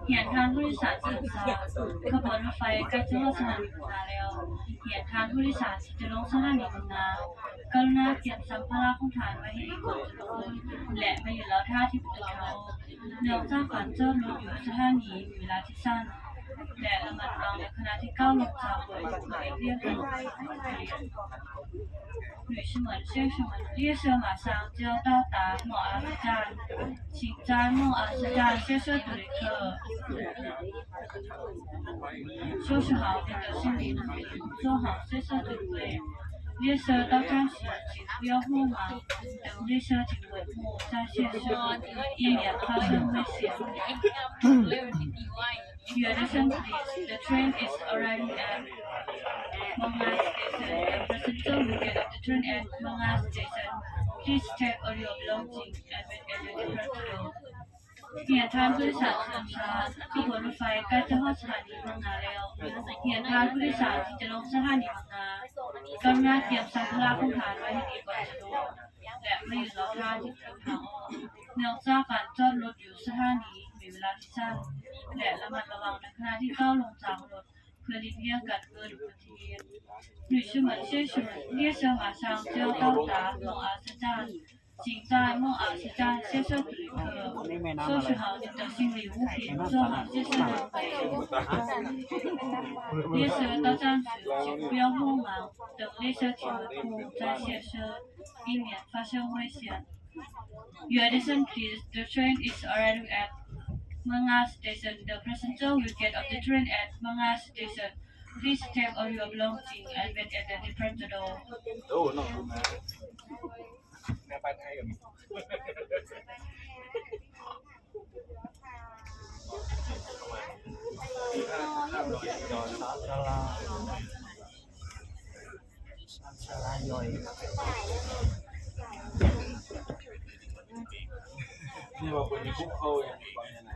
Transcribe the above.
ຮຽນທ່ານຜູ້ໂດຍສານທີ່ເຄົາລົບ, ຂະບວນລົດໄຟໃກ້ຈະຮອດສະຖານີເມືອງນາແລ້ວ. ຮຽນທ່ານຜູ້ໂດຍສານທີ່ຈະລົງສະຖານີເມືອງນາ, ກະລຸນາກຽມສຳພາລະຂອງທ່ານໄວ້ໃຫ້ດີກ່ອນຈະລົງ ແລະ ມາຢືນລໍຖ້າທີ່ປະຕູທາງອອກ. ເນື່ອງຈາກການຈອດລົດຢູ່ສະຖານີມີເວລາທີ່ສັ້ນ ແລະ ລະມັດລະວັງໃນຂະນະທີ່ກ້າວລົງຈາກລົດ ເພື່ອຫຼີກລ້ຽງການເກີດອຸບັດຕິເຫດ. Nous souhaitons, nous souhaitons, 列车马上就要到达某阿斯站，请在某阿斯站下车，乘客。收拾好您的行李，坐好下车座位。列车到站时，请不要慌忙，等列车停稳后再下车，以免发生危险。Your attention please, the train is arriving at Manga Station. The passenger will get off the train at Manga Station. Please take all your belongings and wait at the departure door. ຮຽນທ່ານຜູ້ໂດຍສານທີ່ເຄົາລົບ, ຂະບວນລົດໄຟໃກ້ຈະຮອດສະຖານີເມືອງນາແລ້ວ. ຮຽນທ່ານຜູ້ໂດຍສານທີ່ຈະລົງສະຖານີເມືອງນາ, ກະລຸນາກຽມສຳພາລະຂອງທ່ານໄວ້ໃຫ້ດີກ່ອນຈະລົງ ແລະ ມາຢືນລໍຖ້າທີ່ປະຕູທາງອອກ. ເນື່ອງຈາກການຈອດລົດຢູ່ສະຖານີມີເວລາທີ່ສັ້ນ ແລະ ລະມັດລະວັງໃນຂະນະທີ່ກ້າວລົງຈາກລົດ ເພື່ອຫຼີກລ້ຽງການເກີດອຸບັດຕິເຫດ. Nous souhaitons, 列车马上就要到达某阿斯站，请在某阿斯站下车，乘客。收拾好您的行李物品，坐好下车座位。列车到站时，请不要慌忙，等列车停稳后再下车，以免发生危险。Your attention please, the train is arriving at Manga Station. The passenger will get off the train at Manga Station. Please take all your belongings and wait at the departure door. ໂອ້ ນ້ອງ ແມ່ປາໄທກໍມີ. ນີ້ວ່າເພິ່ນມີຄຸກເຂົ້າຫຍັງກ່ອນນີ້ນະ.